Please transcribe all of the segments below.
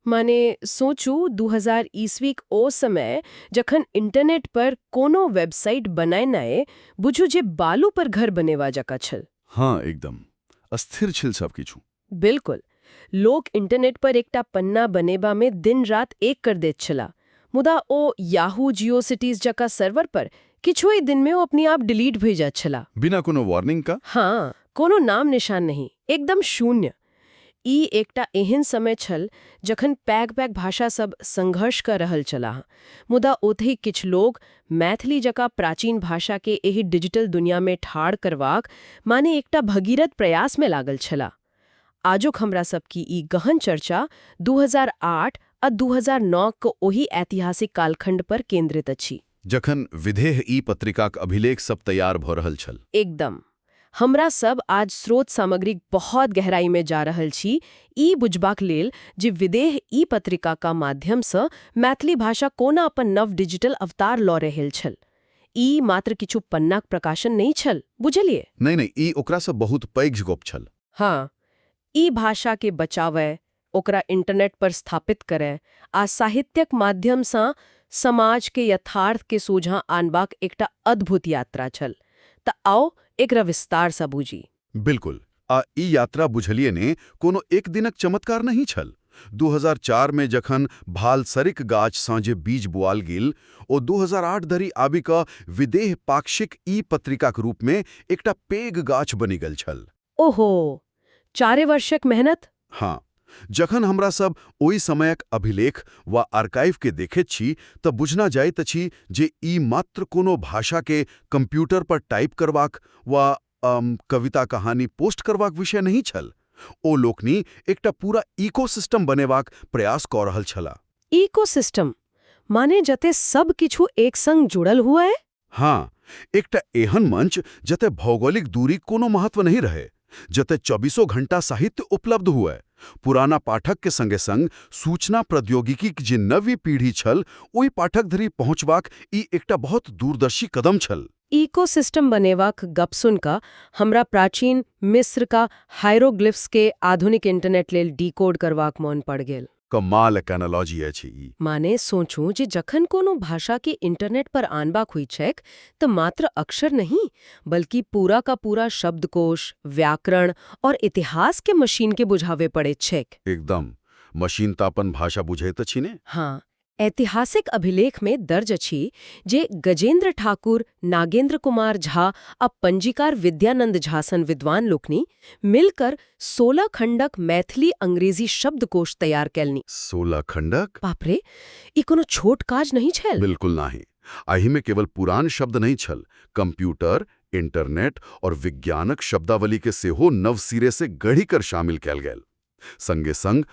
माने सोचू, 2000 ईस्वीक ओ समय जखन इंटरनेट पर कोनो वेबसाइट बनेनाइ बुझू जे बालू पर घर बनेबा जकाँ छल। हाँ, एकदम अस्थिर छल सब किछु। बिल्कुल। लोक इंटरनेट पर एकटा पन्ना बनेबा में दिन रात एक कर दैत छला, मुदा ओ याहू, जियो सिटीज जकाँ सर्वर पर किछु ही दिन में ओ अपने आप डिलीट भए जाइत छला। बिना कोनो वार्निंग का। हाँ, कोनो नाम निशान नहीं, एकदम शून्य। ई एकटा एहन समय छल जखन पैघ पैघ भाषा सब संघर्ष कर रहल छलाह, मुदा ओतहि किछु लोग मैथिली जकाँ प्राचीन भाषा के एहि डिजिटल दुनिया में ठाढ़ करबाक माने एकटा भगीरथ प्रयास में लागल छलाह। आजुक हमरा सबकी ई गहन चर्चा 2008 आ 2009 के ओहि ऐतिहासिक कालखंड पर केंद्रित अछि। जखन विदेह ई पत्रिकाक अभिलेख सब तैयार भऽ रहल छल। एकदम। हमरा सब आज स्रोत सामग्रीक बहुत गहराई में जा रहल छी, ई बुझबाक लेल जे विदेह ई पत्रिका का माध्यम सँ मैथिली भाषा कोना अपन नव डिजिटल अवतार लऽ रहल छल। ई मात्र किछु पन्नाक प्रकाशन नहि छल, बुझलिए? नहि, ई ओकरासँ बहुत पैघ गप छल। हाँ, ई भाषा के बचावय, ओकरा इंटरनेट पर स्थापित करय आ साहित्यक माध्यम सँ समाज के यथार्थ के सोझां आनबाक एकटा अद्भुत यात्रा छल। तऽ आओ, एकरा विस्तार सँ बूझी। बिल्कुल। आ ई यात्रा, बुझलिए ने, कोनो एक दिनक चमत्कार नहीं छल। 2004 में जखन भालसरिक गाछ सँ जे बीज बोआल गेल, ओ 2008 धरि आबि कऽ विदेह पाक्षिक ई पत्रिकाक रूपमे एकटा पैघ गाछ बनि गेल छल। ओहो, 4 वर्षक मेहनत! हाँ, जखन हमरा सब ओहि समयक अभिलेख वा आर्काइव के देखैत छी तऽ बुझना जाइत अछि जे ई मात्र कोनो भाषा के कंप्यूटर पर टाइप करबाक वा कविता, कहानी पोस्ट करबाक विषय नहीं छल। ओ लोकनि एकटा पूरा इकोसिस्टम बनेबाक प्रयास कऽ रहल छलाह। इकोसिस्टम माने जते सब किछु एक संग जुड़ल हुआ है? हाँ, एकटा एहन मंच जतय भौगोलिक दूरी कोनो महत्व नहीं रहे, जतय चौबीसों घंटा साहित्य उपलब्ध हुए। पुराना पाठक के संगे संग सूचना प्रौद्योगिकी के जे नवी पीढ़ी छल, ओहि पाठक धरि पहुंचबाक ई एकटा बहुत दूरदर्शी कदम छल। इकोसिस्टम बनेबाक गप सुन कऽ हमरा प्राचीन मिस्र का हायरोग्लिफ्स के आधुनिक इंटरनेट लेल डिकोड करबाक मोन पड़ गेल। कमाल एनालॉजी अछि ई। माने सोचू जे जखन कोनो भाषा के इंटरनेट पर आनबाक होइत छैक तऽ मात्र अक्षर नहीं, बल्कि पूरा का पूरा शब्दकोश, व्याकरण और इतिहास के मशीन के बुझावे पड़ैत छैक। एकदम। मशीन तऽ अपन भाषा बुझैत अछि ने। हाँ, ऐतिहासिक अभिलेख में दर्ज अछि जे गजेंद्र ठाकुर, नागेंद्र कुमार झा आ पंजीकार विद्यानंद झा सन विद्वान लोकनि मिलकर 16 खंडक मैथिली अंग्रेजी शब्दकोश तैयार कयलनि। 16 खंडक! बाप रे, ई कोनो छोट काज नहीं छल। बिल्कुल नहीं। एहिमे केवल पुरान शब्द नहीं छल, कंप्यूटर, इंटरनेट और विज्ञानक शब्दावली के सेहो नव सिरे से गढ़ी कर शामिल कयल गेल। संगे संग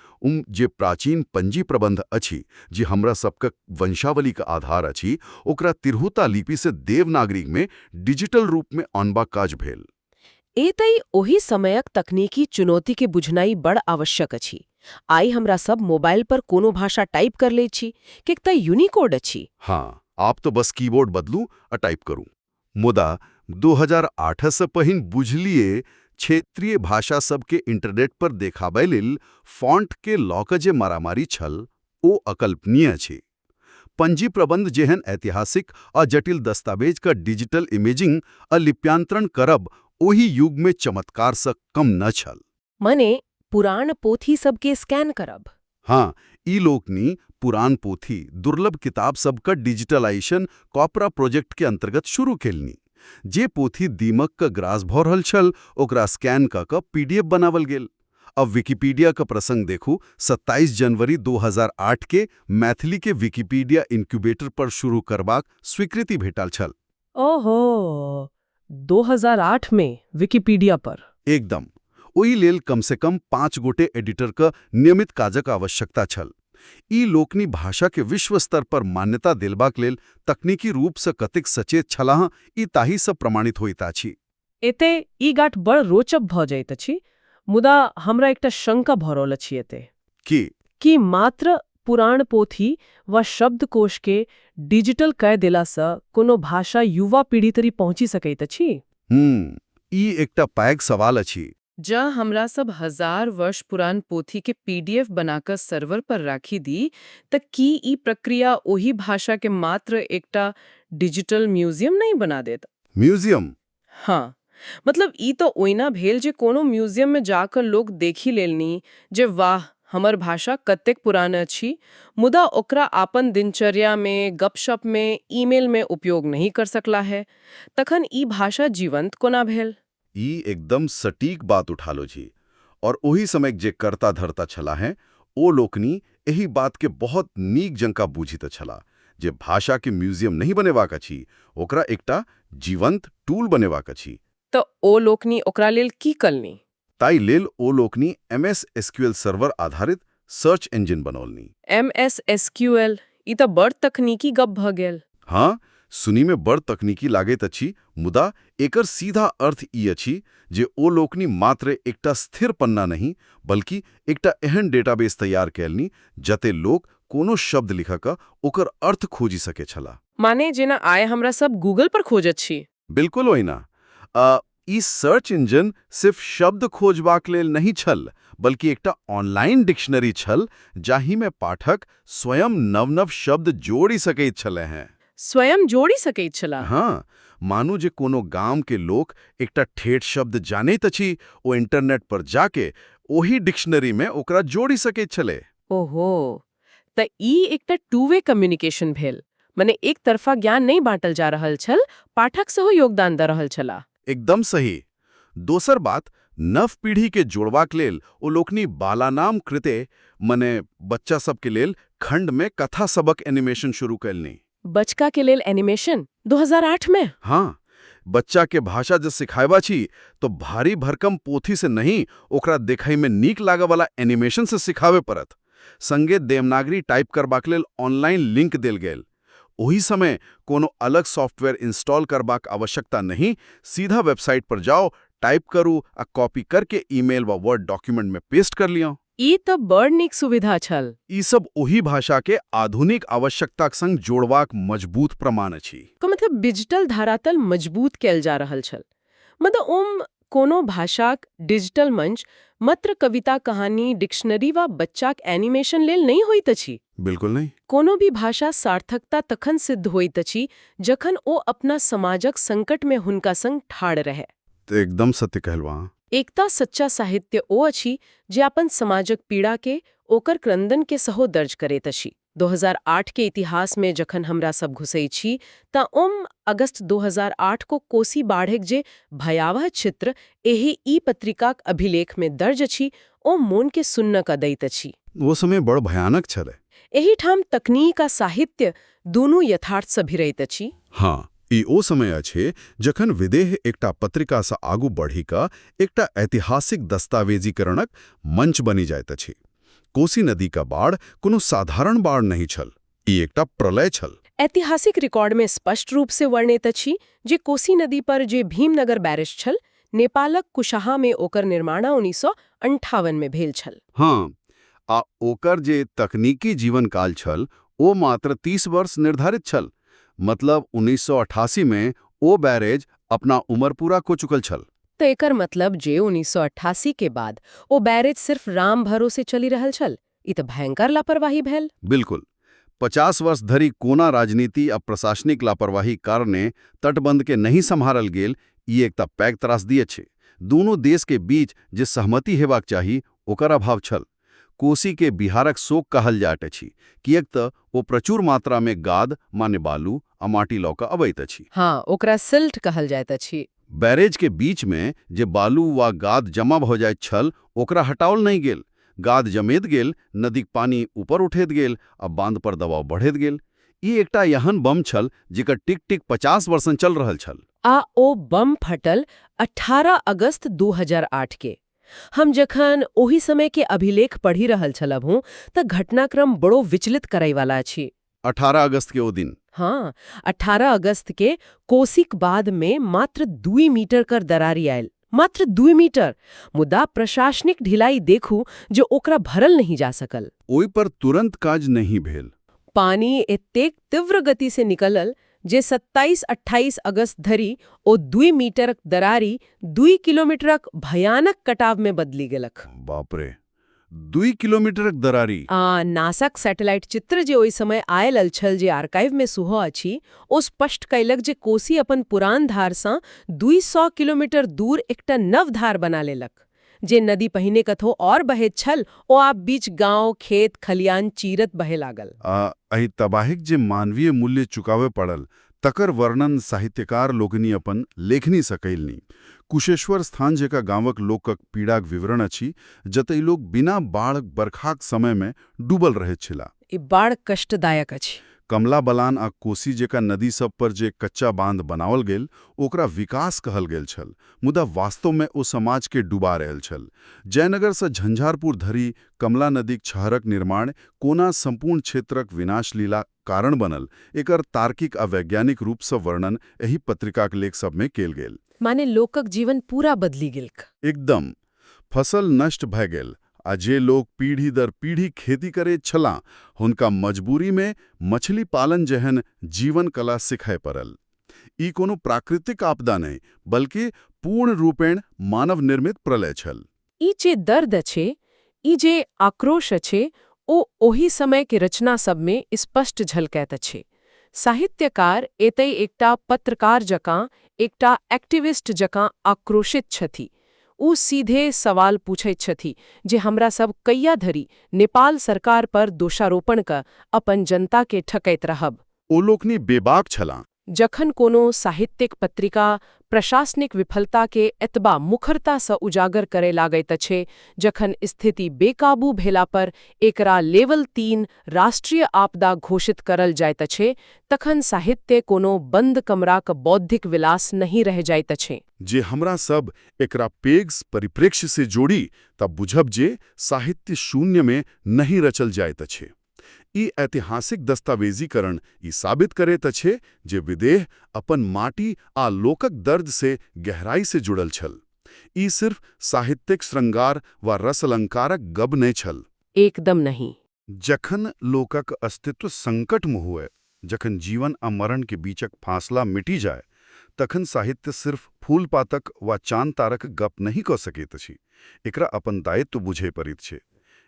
जे प्राचीन पंजी प्रबंध अछि, जे हमरा सबके वंशावली के आधार अछि, ओकरा तिरहुता लिपि से देवनागरी में डिजिटल रूप में आनबाक काज भेल। एतै ओहि समयक तकनीकी चुनौती के बुझनाइ बड़ आवश्यक अछि। आइ हमरा सब मोबाइल पर कोनो भाषा टाइप कर लै छी, किएक तऽ यूनिकोड अछि। हाँ, आब तो बस कीबोर्ड बदलू आ टाइप करू। मुदा 2008 से पहिन, बुझलिए, क्षेत्रीय भाषा सबके इंटरनेट पर देखाबै लेल फॉन्ट के लऽ कऽ जे मारामारी छल, ओ अकल्पनीय अछि। पंजी प्रबंध जेहन ऐतिहासिक आ जटिल दस्तावेज का डिजिटल इमेजिंग आ लिप्यांतरण करब ओहि युग में चमत्कार सँ कम न छल। माने पुरान पोथी सबके स्कैन करब। हाँ, ई लोकनि पुरान पोथी, दुर्लभ किताब सबका डिजिटलाइजेशन कॉपरा प्रोजेक्ट के अंतर्गत शुरू केलनि। जे पोथी दीमक क ग्रास भऽ रहल छल, ओकरा स्कैन कऽ कऽ पीडीएफ बनावल गेल। अब विकिपीडिया का प्रसंग देखू, 27 जनवरी 2008 के मैथिली के विकिपीडिया इनक्यूबेटर पर शुरू करबाक स्वीकृति भेटल छल। ओहो, 2008 में विकिपीडिया पर? एकदम। ओहि लेल कम से कम 5 गोटे एडिटर क नियमित काजक आवश्यकता छल। ई लोकनि भाषा के विश्व स्तर पर मान्यता देलबाक लेल तकनीकी रूप से कतेक सचेत छलाह, ई ताहि सँ प्रमाणित होइत अछि। एते ई गाठ बड़ रोचक भऽ जाइत अछि, मुदा हमरा एकटा शंका भऽ रहल अछि एते। की? कि मात्र पुरान पोथी वा शब्दकोश के डिजिटल कय देलासँ कोनो भाषा युवा पीढ़ी धरि पहुँचि सकैत अछि? ई एकटा पैघ सवाल अछि। जँ हमरा सब 1000 वर्ष पुरान पोथी के पीडीएफ बनाकर सर्वर पर राखी दी, त की ई प्रक्रिया ओहि भाषा के मात्र एकटा डिजिटल म्यूजियम नहीं बना देत? म्यूजियम? हाँ, मतलब ई तो ओहिना भेल जे कोनो म्यूजियम में जाकर लोग देखी लेलनी जे वाह, हमर भाषा कतेक पुरान अछि, मुदा ओकरा आपन दिनचर्या में, गपशप में, ईमेल में उपयोग नहीं कर सकला है। तखन ई भाषा जीवंत कोना भेल? ई एकदम सटीक बात उठालो जी। और ओही समय जे कर्ता धर्ता छला हैं, ओ लोकनि एहि बात के बहुत नीक जंका बुझित छला जे भाषा के म्यूजियम नहीं बनेबाक अछि, ओकरा एकटा जीवंत टूल बनेबाक अछि। तऽ ओ लोकनि ओकरा लेल की कलनी? ताहि लेल ओ लोकनि एमएस एसक्यूएल सर्वर आधारित सर्च इंजन बनौलनि। एमएसएसक्यूएल, ई तऽ बड़ तकनीकी गप भऽ गेल। हाँ, सुनीमे बड़ तकनीकी लागैत अछि, मुदा एकर सीधा अर्थ ई अछि जे ओ लोकनि मात्र एकटा स्थिर पन्ना नहि, बल्कि एकटा एहन डेटाबेस तैयार कयलनि जते लोक कोनो शब्द लिखऽ कऽ ओकर अर्थ खोजि सकै छला। माने जेना आइ हमरा सब गूगल पर खोजत छी। बिल्कुल ओहिना। ई सर्च इंजन सिर्फ शब्द खोजबाक लेल नहि छल, बल्कि एकटा ऑनलाइन डिक्शनरी छल जाहिमे पाठक स्वयं नव-नव शब्द जोड़ि सकैत छले हैं। स्वयं जोड़ि सकैत छलाह? हाँ, मानू जे कोनो गाम के लोक एकटा ठेठ शब्द जानैत अछि, ओ इंटरनेट पर जाके ओही डिक्शनरी में ओकरा जोड़ि सकैत छलै। ओहो, तऽ ई एकटा टू वे कम्युनिकेशन भेल, मने एक तरफा ज्ञान नहि बाँटल जा रहल छल, पाठक सेहो योगदान दऽ रहल छलाह। एकदम सही। दोसर बात, नव पीढ़ी के जोड़बाक लेल ओ लोकनि बालानाम कृते, मने बच्चा सबके लेल खंड में कथा सबक एनिमेशन शुरू कयलनि। बचका के लेल एनिमेशन 2008 में? हाँ, बच्चा के भाषा जब सिखायबा छी तो भारी भरकम पोथी से नहीं, ओकरा देखै में नीक लागऽ वाला एनिमेशन से सिखावे पड़त। संगे देवनागरी टाइप करबाक लेल ऑनलाइन लिंक देल गेल। ओही समय कोनो अलग सॉफ्टवेयर इंस्टॉल करबाक आवश्यकता नहीं, सीधा वेबसाइट पर जाओ, टाइप करू आ कॉपी करके ईमेल वा वर्ड डॉक्यूमेंट में पेस्ट कर लियो। ई तऽ बड़ नीक सुविधा छल। ई सब ओही भाषा के आधुनिक आवश्यकताक संग जोड़बाक मजबूत प्रमाण अछि। को मतलब डिजिटल धरातल मजबूत कयल जा रहल छल। मतलब ओम कोनो भाषाक डिजिटल मंच मात्र कविता, कहानी, डिक्शनरी वा बच्चाक एनिमेशन लेल नहि होइत अछि। बिल्कुल नहीं। कोनो भी भाषा सार्थकता तखन सिद्ध होइत अछि जखन ओ अपना समाजक संकट में हुनका संग ठाढ़ रहै। तो एकदम सत्य कहलवा। एकता सच्चा साहित्य ओ अछि जे अपन समाजक पीड़ा के, ओकर क्रंदन के सहो दर्ज करैत अछि। 2008 के इतिहास में जखन हमरा सब घुसै छी तऽ ओम अगस्त 2008 को कोसी बाढ़िक जे भयावह चित्र एहि ई पत्रिकाक अभिलेख में दर्ज अछि, ओ मोन के सुन्न कऽ दैत अछि। वो समय बड़ भयानक छलै। एहि ठाम तकनीक आ साहित्य दुनू यथार्थ सँ भिड़ैत अछि। हाँ, ई ओ समय अछि जखन विदेह एकटा पत्रिका सँ आगू बढ़ि कऽ एकटा ऐतिहासिक दस्तावेजीकरणक मंच बनि जाइत अछि। कोसी नदी का बाढ़ कोनो साधारण बाढ़ नहीं छल, ई एकटा प्रलय छल। ऐतिहासिक रिकॉर्ड में स्पष्ट रूप से वर्णित अछि जे कोसी नदी पर जे भीमनगर बैरेज छल, नेपालक कुशहा में ओकर निर्माण 1958 में भेल छल। हाँ, आ ओकर जे तकनीकी जीवन काल छल ओ मात्र 30 वर्ष निर्धारित छल। मतलब 1988 में ओ बैरेज अपना उम्र पूरा को चुकल छल। तऽ एकर मतलब जे 1988 के बाद ओ बैरेज सिर्फ राम भरोसे चलि रहल छल। ई तऽ भयंकर लापरवाही भेल। बिल्कुल। 50 वर्ष धरि कोना राजनीति आ प्रशासनिक लापरवाही कारणे तटबंध के नहीं सम्हारल गेल, ई एकटा पैघ त्रासदी अछि। दूनू देश के बीच जे सहमति हेबाक चाही ओकर अभाव छल। कोसी के बिहारक शोक कहल जाइत अछि, किएक तऽ ओ प्रचुर मात्रा में गाद माने बालू आ माटि लऽ कऽ अबैत अछि। हाँ, ओकरा सिल्ट कहल जाइत अछि। बैरेज के बीच में जे बालू वा गाद जमा भऽ जाइत छल ओकरा हटाओल नहि गेल। गाद जमेत गेल, नदीक पानी ऊपर उठैत गेल आ बांध पर दबाव बढ़ैत गेल। ई एकटा एहन बम छल जेकर टिक टिक 50 वर्षन चल रहल छल। आ ओ बम फटल 18 अगस्त 2008 के। हम जखन ओहि समय के अभिलेख पढ़ि रहल छलहुँ तऽ घटनाक्रम बड़ो विचलित करैवाला अछि। 18 अगस्त के ओ दिन। हाँ, 18 अगस्त के कोसीक बाद में मात्र 2 मीटर कर दरारी आयल, मात्र 2 मीटर। मुदा प्रशासनिक ढिलाई देखू जे ओकरा भरल नहीं जा सकल। ओहि पर तुरंत काज नहीं भेल। पानी एतेक तीव्र गति से निकलल जे 27-28 अगस्त धरि ओ 2 मीटरक दरारी 2 किलोमीटरक भयानक कटाव में बदलि गेलक। बाप रे, 2 किलोमीटरक दरारी! आ नासाक सैटेलाइट चित्र जे ओहि समय आयल छल, जे आर्काइव में सेहो अछि, ओ स्पष्ट कयलक जे कोसी अपन पुरान धारसँ 200 किलोमीटर दूर एकटा नव धार बना लेलक। जे नदी पहिने कतहो और बहैत छल, ओ आब बीच गांव, खेत खलियान चीरत बहे लागल। आ एहि तबाहीक जे मानवीय मूल्य चुकाबय पड़ल, तकर वर्णन साहित्यकार लोकनि अपन लेखनीसँ कयलनि। कुशेश्वर स्थान जकाँ गामक लोकक पीड़ाक विवरण अछि, जतय लोक बिना बाढ़ बरखाक समयमे डूबल रहैत छलाह। ई बड़ कष्टदायक अछि। कमला बलान आ कोसी जकाँ नदी सब पर जे कच्चा बांध बनाओल गेल, ओकरा विकास कहल गेल छल, मुदा वास्तवमे ओ समाजके डुबा रहल छल। जयनगरसँ झंझारपुर धरि कमला नदीक छहरक निर्माण कोना सम्पूर्ण क्षेत्रक विनाशलीला कारण बनल, एकर तार्किक आ वैज्ञानिक रूपसँ वर्णन एहि पत्रिकाक लेख सबमे कयल गेल। माने लोकक जीवन पूरा बदलि गेलक। एकदम। फसल नष्ट भए गेल आ जे लोक पीढ़ी दर पीढ़ी खेती करैत छलाह, हुनका मजबूरीमे मछली पालन जेहन जीवन कला सिखय पड़ल। ई कोनो प्राकृतिक आपदा नहि, बल्कि पूर्ण रूपेण मानव निर्मित प्रलय छल। ई जे दर्द अछि, ई जे आक्रोश अछि, ओ ओहि समय के रचना सबमे स्पष्ट झलकैत अछि। साहित्यकार एतय एकटा पत्रकार जकाँ, एकटा एक्टिविस्ट जकाँ आक्रोशित छथि। ओ सीधे सवाल पूछैत छथि जे हमरा सब कहिया धरि नेपाल सरकार पर दोषारोपण क अपन जनता के ठकैत रहब। ओ लोकनि बेबाक छलाह। जखन कोनो साहित्यिक पत्रिका प्रशासनिक विफलता के एतबा मुखरता सँ उजागर करय लागैत अछि, जखन स्थिति बेकाबू भेला पर एकरा लेवल 3 राष्ट्रीय आपदा घोषित करल जाइत अछि, तखन साहित्य कोनो बंद कमराक बौद्धिक विलास नहि रहि जाइत अछि। जे हमरा सब एकरा पैघ परिप्रेक्ष्य से जोड़ी तब बुझब जे साहित्य शून्य में नहीं रचल जाइत अछि। ई ऐतिहासिक दस्तावेजीकरण ई साबित करैत अछि जे विदेह अपन माटी आ लोकक दर्द से गहराई से जुड़ल छल। ई सिर्फ साहित्यिक श्रृंगार वा रस अलंकारक गप नहि छल। एकदम नहीं। जखन लोकक अस्तित्व संकटमे हुए, जखन जीवन आ मरण के बीचक फासला मिटि जाय, तखन साहित्य सिर्फ फूल-पातक वा चान-तारक गप नहि कऽ सकैत अछि। एकरा अपन दायित्व बुझै पड़ैत छै।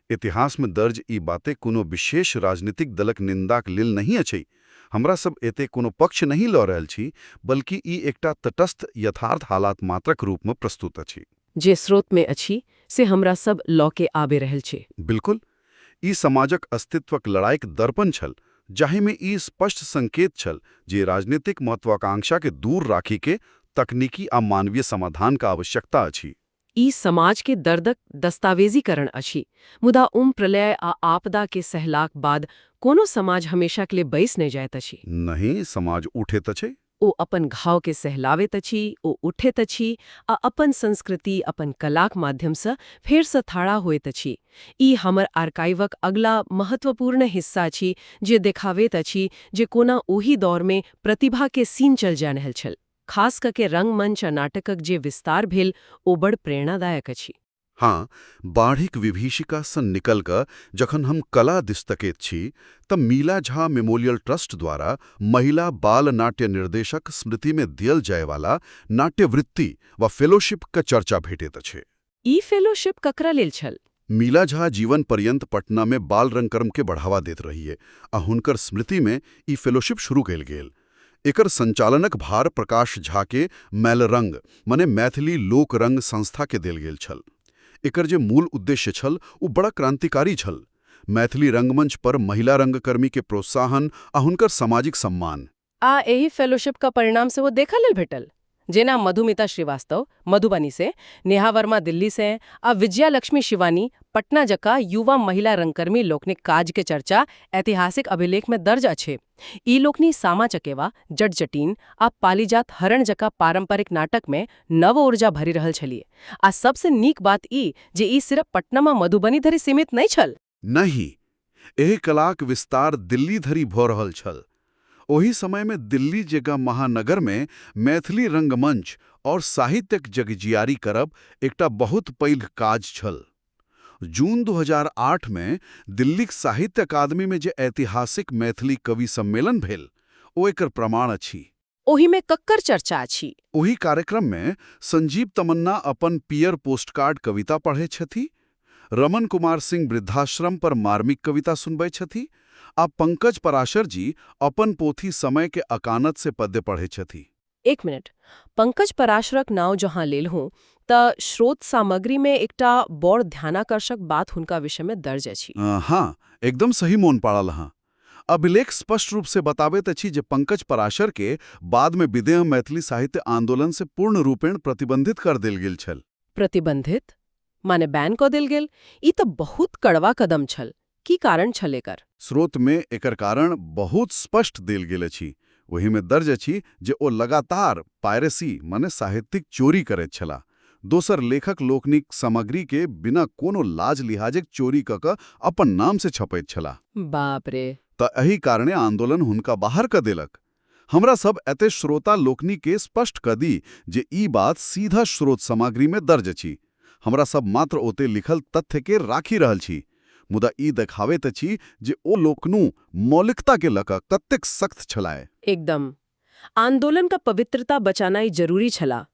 इतिहासमे दर्ज ई बातें कोनो विशेष राजनीतिक दलक निंदाक लेल नहि अछि। हमरा सब एते कोनो पक्ष नहि लऽ रहल छी, बल्कि ई एकटा तटस्थ यथार्थ हालात मात्रक रूपमे प्रस्तुत अछि। जे स्रोत में अछि से हमरा सब लऽ के आबि रहल छै। बिल्कुल। ई समाजक अस्तित्वक लड़ाइक दर्पण छल, जाहिमे ई स्पष्ट संकेत छल जे राजनीतिक महत्वाकांक्षा के दूर राखी के तकनीकी आ मानवीय समाधान का आवश्यकता अछि। ई समाज के दर्दक दस्तावेजीकरण अछि, मुदा प्रलय आ आपदा के सहलाक बाद कोनो समाज हमेशा के लिए बैस नहि जाइत अछि। नहीं, समाज उठैत अछि। ओ अपन घाव के सहलाबैत अछि, ओ उठैत अछि आ अपन संस्कृति, अपन कलाक माध्यमसँ फेरसँ ठाढ़ा होइत अछि। ई हमर आर्काइवक अगला महत्वपूर्ण हिस्सा अछि, जे देखाबैत अछि जे कोना ओहि दौरमे प्रतिभा के सींचल जा रहल छल। खास कऽ के रंगमंच आ नाटकक जे विस्तार भेल, ओ बड़ प्रेरणादायक अछि। हाँ, बाढ़िक विभीषिका सँ निकल कऽ जखन हम कला दिस तकैत छी तऽ मीला झा मेमोरियल ट्रस्ट द्वारा महिला बाल नाट्य निर्देशक स्मृतिमे दियल जायवाला नाट्यवृत्ति वा फेलोशिप क चर्चा भेटैत अछि। ई फेलोशिप ककरा लेल छल? मीला झा जीवन पर्यंत पटना में बाल रंगकर्म के बढ़ावा देत रहिए आ हुनकर स्मृति में ई फेलोशिप शुरू कयल गेल। एकर संचालनक भार प्रकाश झा के मैलरंग मने मैथिली लोक रंग संस्था के देल गेल छल। एकर जे मूल उद्देश्य छल, ओ बड़ा क्रांतिकारी छल: मैथिली रंगमंच पर महिला रंगकर्मी के प्रोत्साहन आ हुनकर सामाजिक सम्मान। आ एहि फेलोशिप का परिणाम सेहो देखऽ लेल भेटल, जेना मधुमिता श्रीवास्तव मधुबनी से, नेहा वर्मा दिल्ली से आ विजया लक्ष्मी शिवानी पटना जकाँ युवा महिला रंगकर्मी लोकनिक काज के चर्चा ऐतिहासिक अभिलेख में दर्ज अछि। ई लोकनि सामा चकेवा, जट जटिन आ पालीजात हरण जकाँ पारंपरिक नाटक में नव ऊर्जा भरि रहल छलियै। आ सबसे नीक बात ई जे ई सिर्फ पटना मा मधुबनी धरि सीमित नहि छल। नहि, एहि कलाक विस्तार दिल्ली धरि भऽ रहल छल। ओहि समयमे दिल्ली जकाँ महानगरमे मैथिली रंगमंच और साहित्यक जगजियारी करब एकटा बहुत पैघ काज छल। जून 2008 मे दिल्लीक साहित्य अकादमीमे जे ऐतिहासिक मैथिली कवि सम्मेलन भेल, ओ एकर प्रमाण अछि। ओहिमे कक्कर चर्चा अछि? ओहि कार्यक्रम में संजीव तमन्ना अपन पियर पोस्टकार्ड कविता पढ़ै छथि, रमन कुमार सिंह वृद्धाश्रम पर मार्मिक कविता सुनबै छथि आ पंकज पराशर जी अपन पोथी समय के अकानत से पद्य पढ़ै छथि। एक मिनट, पंकज पराशरक नाव जहाँ लेलहुँ तऽ स्रोत सामग्रीमे एकटा बड़ ध्यानाकर्षक बात हुनका विषयमे दर्ज अछि। हाँ, एकदम सही मोन पाड़ल अहाँ। अभिलेख स्पष्ट रूप से बताबैत अछि जे पंकज पराशर के बाद में विदेह मैथिली साहित्य आंदोलन से पूर्ण रूपेण प्रतिबंधित कर देल गेल छल। प्रतिबंधित माने बैन कऽ देल गेल? ई तऽ बहुत कड़वा कदम छल। की कारण छल एकर? स्रोत में एकर कारण बहुत स्पष्ट देल गेल अछि। ओहिमे दर्ज अछि जे ओ लगातार पायरेसी माने साहित्यिक चोरी करैत छलाह। दोसर लेखक लोकनिक सामग्री के बिना कोनो लाज लिहाजक चोरी कऽ कऽ अपन नाम से छपैत छलाह। बाप रे! तऽ एहि कारणे आंदोलन हुनका बाहर कऽ देलक। हमरा सब एते श्रोता लोकनि के स्पष्ट कऽ दी जे ई बात सीधा स्रोत सामग्री में दर्ज अछि। हमरा सब मात्र ओते लिखल तथ्य के राखि रहल छी, मुदा ई देखाबैत अछि जे ओ लोकनु मौलिकता के लऽ कऽ कतेक सख्त छलाह। एकदम। आंदोलन का पवित्रता बचानाइ जरूरी छला।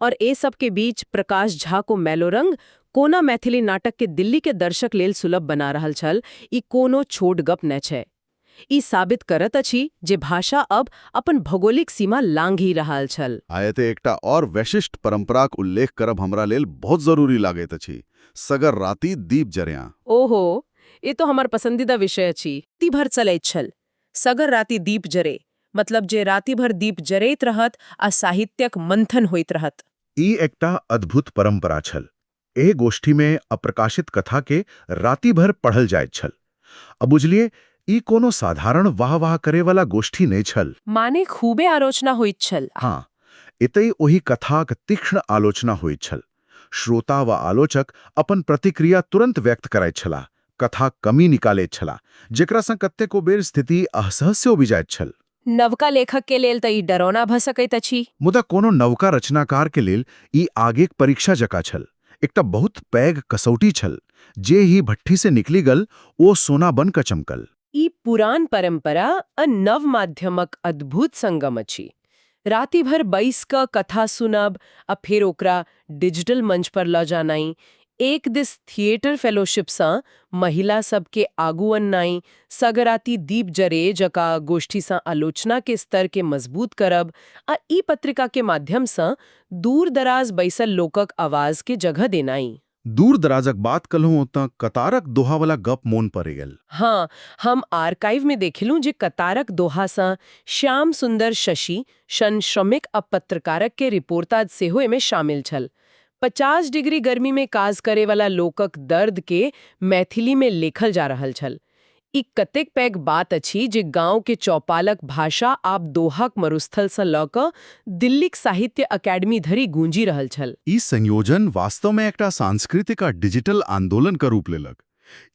और ए सब के बीच प्रकाश झा को मैलोरंग कोना मैथिली नाटक के दिल्ली के दर्शक लेल सुलभ बना रहल छल, ई कोनो छोट गप न छै। ई साबित करत अछि जे भाषा अब अपन भौगोलिक सीमा लांघि रहल छल। आ एतय एकटा और वैशिष्ट परंपराक उल्लेख करब हमरा लेल बहुत जरूरी लागैत अछि, सगर राति दीप जरिया। ओहो, ई तो हमर पसंदीदा विषय अछि। राति भर चलैत छल। सगर राति दीप जरे, मतलब जे राति भर दीप जरैत रहत आ साहित्यक मंथन होइत रहत। ई एकटा अद्भुत परंपरा छल। एहि गोष्ठीमे अप्रकाशित कथा के राति भर पढ़ल जाइत छल। आ बुझलिए, ई कोनो साधारण वाह वाह करे वाला गोष्ठी नहि छल। माने खूबे आलोचना होइत छल? हाँ, एतय ओहि कथाक तीक्ष्ण आलोचना होइत छल। श्रोता व आलोचक अपन प्रतिक्रिया तुरंत व्यक्त करैत छलाह, कथाक कमी निकालैत छलाह, जेकरा सँ कतेको बेर स्थिति असह्य हो जाइत छल। नवका लेखक के लेल तऽ ई डरौना भऽ सकैत अछि। मुदा कोनो नवका रचनाकार के लेल ई आगेक परीक्षा जकाँ छल। एकटा बहुत पैघ कसौटी छल। जे ही भट्ठी से निकली गल ओ सोना बन कऽ चमकल। ई पुरान परंपरा आ नव माध्यमक अद्भुत संगम अछि। राति भर बैस कऽ कथा सुनब आ फेर ओकरा डिजिटल मंच पर लऽ जानाइ, एक दिस थिएटर फेलोशिपसँ महिला सबके आगू अननाइ, सगराती दीप जरे जका गोष्ठीसँ आलोचना के स्तर के मजबूत करब आ ई पत्रिका के माध्यमसँ दूर दराज बैसल लोकक आवाज के जगह देनाइ। दूर दराजक बात कलहुँ तँ कतारक दोहावला गप मोन पड़ि गेल। हाँ, हम आर्काइव में देखलहुँ जे कतारक दोहासँ श्याम सुंदर शशि शन श्रमिक आ पत्रकारक के रिपोर्ताज सेहो एमे शामिल छल। 50 डिग्री गर्मी में काज करे वाला लोकक दर्द के मैथिली में लिखल जा रहल छल। ई कतेक पैघ बात अछि जे गांव के चौपालक भाषा आब दोहाक मरुस्थलसँ लऽ कऽ दिल्लीक साहित्य अकेडमी धरि गूंजि रहल छल। ई संयोजन वास्तवमे एकटा सांस्कृतिक आ डिजिटल आंदोलन का रूप लेलक।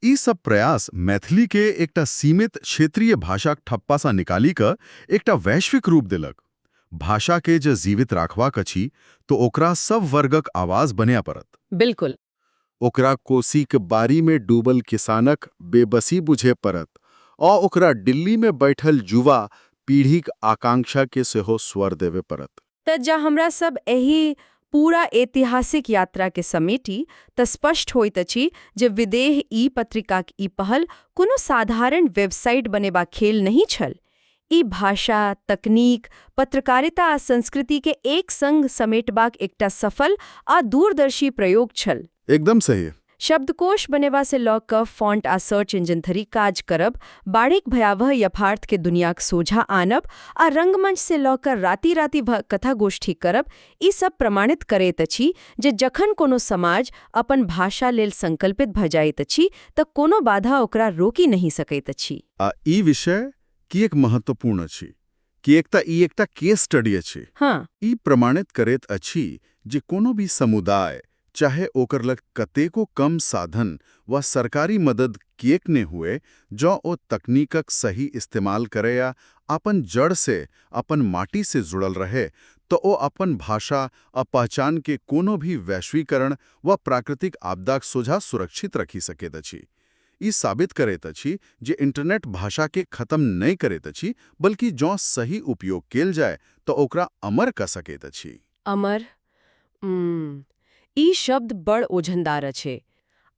ई सब प्रयास मैथिली के एकटा सीमित क्षेत्रीय भाषाक ठप्पासँ निकाली कऽ एकटा वैश्विक रूप देलक। भाषा के जे जीवित राखबाक अछि तो ओकरा सब वर्गक आवाज बनय पड़त। बिल्कुल। ओकरा कोसीक बारी में डूबल किसानक बेबसी बुझे पड़त आ ओकरा दिल्ली में बैठल युवा पीढ़ीक आकांक्षा के सेहो स्वर देवे पड़त। त जा हमरा सब एहि पूरा ऐतिहासिक यात्रा के समेटी त स्पष्ट होइत अछि जे विदेह ई पत्रिकाक ई पहल कोनो साधारण वेबसाइट बनेबाक खेल नहि छल। ई भाषा, तकनीक, पत्रकारिता आ संस्कृति के एक संग समेटबाक एकटा सफल आ दूरदर्शी प्रयोग छल। एकदम सही। शब्दकोश बनेबा से लऽ कऽ फॉन्ट आ सर्च इंजन धरि काज करब, बाढ़िक भयावह यथार्थ के दुनियाक सोझा आनब आ रंगमंच से लऽ कऽ राति राति भर कथा गोष्ठी करब, ई सब प्रमाणित करैत अछि जे जखन कोनो समाज अपन भाषा लेल संकल्पित भऽ जाइत अछि तऽ कोनो बाधा ओकरा रोकि नहि सकैत अछि। आ ई विषय किएक महत्वपूर्ण अछि? किएक तऽ ई एकटा केस स्टडी अछि। ई प्रमाणित करैत अछि जे कोनो भी समुदाय, चाहे ओकर लग कतेको कम साधन वा सरकारी मदद किएक ने हुए, जँ ओ तकनीकक सही इस्तेमाल करे या अपन जड़ से, अपन माटी से जुड़ल रहे, तो ओ अपन भाषा आ पहचान के कोनो भी वैश्वीकरण वा प्राकृतिक आपदाक सोझा सुरक्षित रखि सकैत अछि। ई साबित करैत अछि जे इंटरनेट भाषा के खत्म नहि करैत अछि, बल्कि जँ सही उपयोग कयल जाय तऽ ओकरा अमर कऽ सकैत अछि। अमर, ई शब्द बड़ ओझनदार अछि।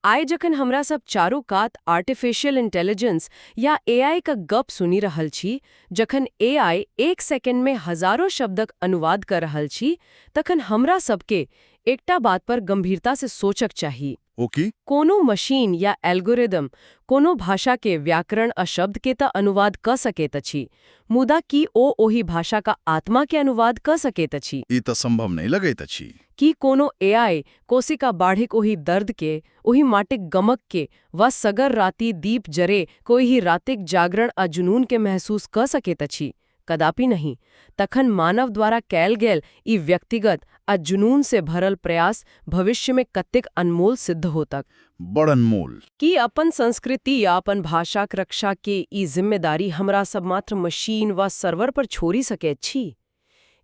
आइ जखन हमरा सब चारू कात आर्टिफिशियल इंटेलिजेंस या एआई क गप सुनि रहल छी, जखन एआई एक सेकंड में हजारों शब्दक अनुवाद कर रहल छी, तखन हमरा सबके एकटा बात पर गंभीरता से सोचक चाही। ओ की? कोनो मशीन या एल्गोरिदम कोनो भाषा के व्याकरण आ शब्द के तऽ अनुवाद कऽ सकैत अछि, मुदा की ओ ओहि भाषा का आत्मा के अनुवाद कऽ सकैत अछि? ई तऽ संभव नहि लगैत अछि। की कोनो एआई कोशिका बाढ़िक ओहि दर्द के, ओहि माटिक गमक के वा सगर राति दीप जरे कोई ही रातिक जागरण आ जुनून के महसूस कऽ सकैत अछि? कदापि नहीं। तखन मानव द्वारा कयल गेल ई व्यक्तिगत आ जुनून से भरल प्रयास भविष्य में कतेक अनमोल सिद्ध होतक। बड़ अनमोल। की अपन संस्कृति या अपन भाषाक रक्षा के ई जिम्मेदारी हमरा सब मात्र मशीन वा सर्वर पर छोड़ि सकैत छी?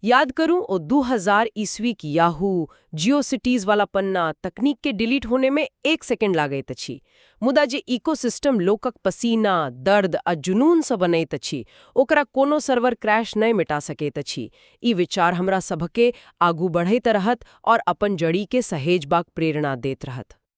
याद करूं ओ 2000 ईस्वी की याहू, जियो सिटीज वाला पन्ना। तकनीक के डिलीट होने में एक सेकंड लागैत अछि, मुदा जे इकोसिस्टम लोकक पसीना, दर्द आ जुनून सँ बनैत अछि, ओकरा कोनो सर्वर क्रैश नहि मिटा सकैत अछि। ई विचार हमरा सबके आगू बढ़ैत रहत और अपन जड़ी के सहेजबाक प्रेरणा देत रहत।